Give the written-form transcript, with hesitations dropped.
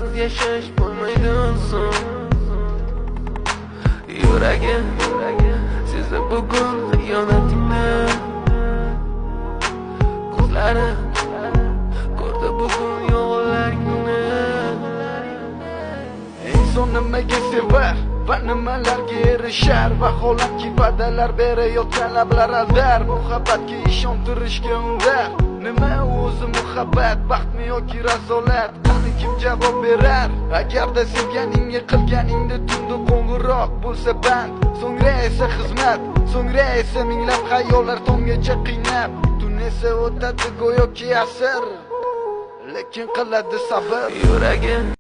Sensiz yashash bo'lmaydi oson. Yuragim sezib bugun xiyonatingni, ko'zlarim ko'rdi bugun yolg'onlaringni. Inson nimaga sevar va nimalarga erishar, vaholanki va'dalar berayotgan lablar aldar, muhabbatga ishontirishga undar. Nima o'zi muhabbat, baxtmi yoki razolat? Qani kim javob berar? Agarda sevganingga qilganingda tunda qo'ng'iroq bo'lsa band, so'ngra esa xizmat, so'ngra esa minglab xayollar tonggacha qiynab, tun esa o'tadi go'yoki asr, lekin qiladi sabr. Yuragim